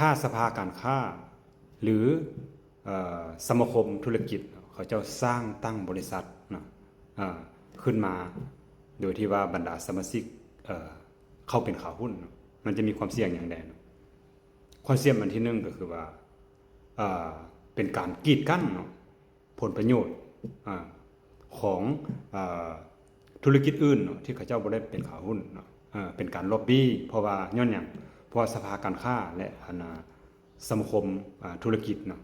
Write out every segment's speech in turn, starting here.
ຖ້າສະພາການຄ້າ ຫຼື ເອີ ສະມາຄົມທຸລະກິດ ເຂົາເຈົ້າສ້າງຕັ້ງບໍລິສັດເນາະ ເອີ ຂຶ້ນມາ ໂດຍທີ່ວ່າບັນດາສະມາຊິກ ເອີ ເຂົ້າເປັນຂາຫຸ້ນເນາະ ມັນຈະມີຄວາມສ່ຽງຫຍັງແດ່ເນາະ? ຄວາມສ່ຽງອັນທີໜຶ່ງກໍຄືວ່າ ເອີ ເປັນການກີດກັ້ນເນາະ ຜົນປະໂຫຍດ ອາ ຂອງ ອາ ທຸລະກິດອື່ນເນາະ ທີ່ເຂົາເຈົ້າບໍ່ໄດ້ເປັນຂາຫຸ້ນເນາະ ເປັນການລັອບບີ້ ເພາະວ່າຍ້ອນຫຍັງ? ເພາະວ່າສະພາການຄ້າ ແລະ ອັນ ອາ ສະມາຄົມ ອາ ທຸລະກິດເນາະ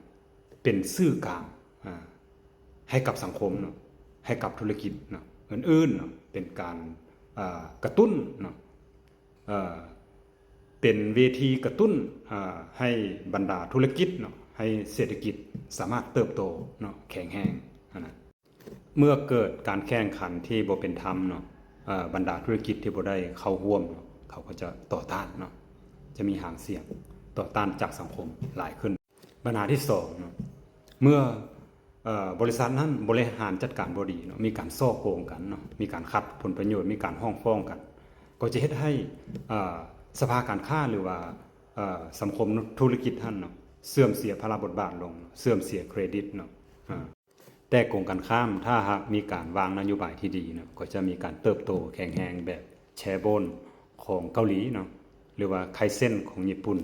ເປັນສື່ກາງ ອາ ໃຫ້ກັບສັງຄົມເນາະ ໃຫ້ກັບທຸລະກິດເນາະ ອື່ນໆເນາະ ເປັນການ ອາ ກະຕຸ້ນເນາະ ເປັນເວທີກະຕຸ້ນ ອາ ໃຫ້ບັນດາທຸລະກິດເນາະ ໃຫ້ເສດຖະກິດສາມາດເຕີບໂຕເນາະ ແຂງແຮງຫັ້ນນະ. ເມື່ອເກີດການແຂ່ງຂັນທີ່ບໍ່ເປັນທຳເນາະ ເອີ ບັນດາທຸລະກິດທີ່ບໍ່ໄດ້ເຂົ້າຮ່ວມເນາະ ເຂົາກໍຈະຕໍ່ຕ້ານເນາະ ຈະມີຫາງສຽງຕໍ່ຕ້ານຈາກສັງຄົມຫຼາຍຂຶ້ນ. ບັນຫາທີສອງເນາະ ເມື່ອ ເອີ ບໍລິສັດນັ້ນບໍລິຫານຈັດການບໍ່ດີເນາະ ມີການສໍ້ໂກງກັນເນາະ ມີການຂັດຜົນປະໂຫຍດ ມີການຮ້ອງຟ້ອງກັນ ກໍຈະເຮັດໃຫ້ ເອີ ສະພາການຄ້າ ຫຼືວ່າ ເອີ ສັງຄົມທຸລະກິດຫັ້ນເນາະ ເສື່ອມເສຍພາລະບົດບາດລົງ ເສື່ອມເສຍເຄຣດິດເນາະ ອາ ແຕ່ກົງກັນຂ້າມ ຖ້າຫາກມີການວາງນະໂຍບາຍທີ່ດີເນາະ ກໍຈະມີການເຕີບໂຕແຂງແຮງແບບແຊໂບນຂອງເກົາຫຼີເນາະ ຫຼືວ່າໄຄເຊັນຂອງຍີ່ປຸ່ນ.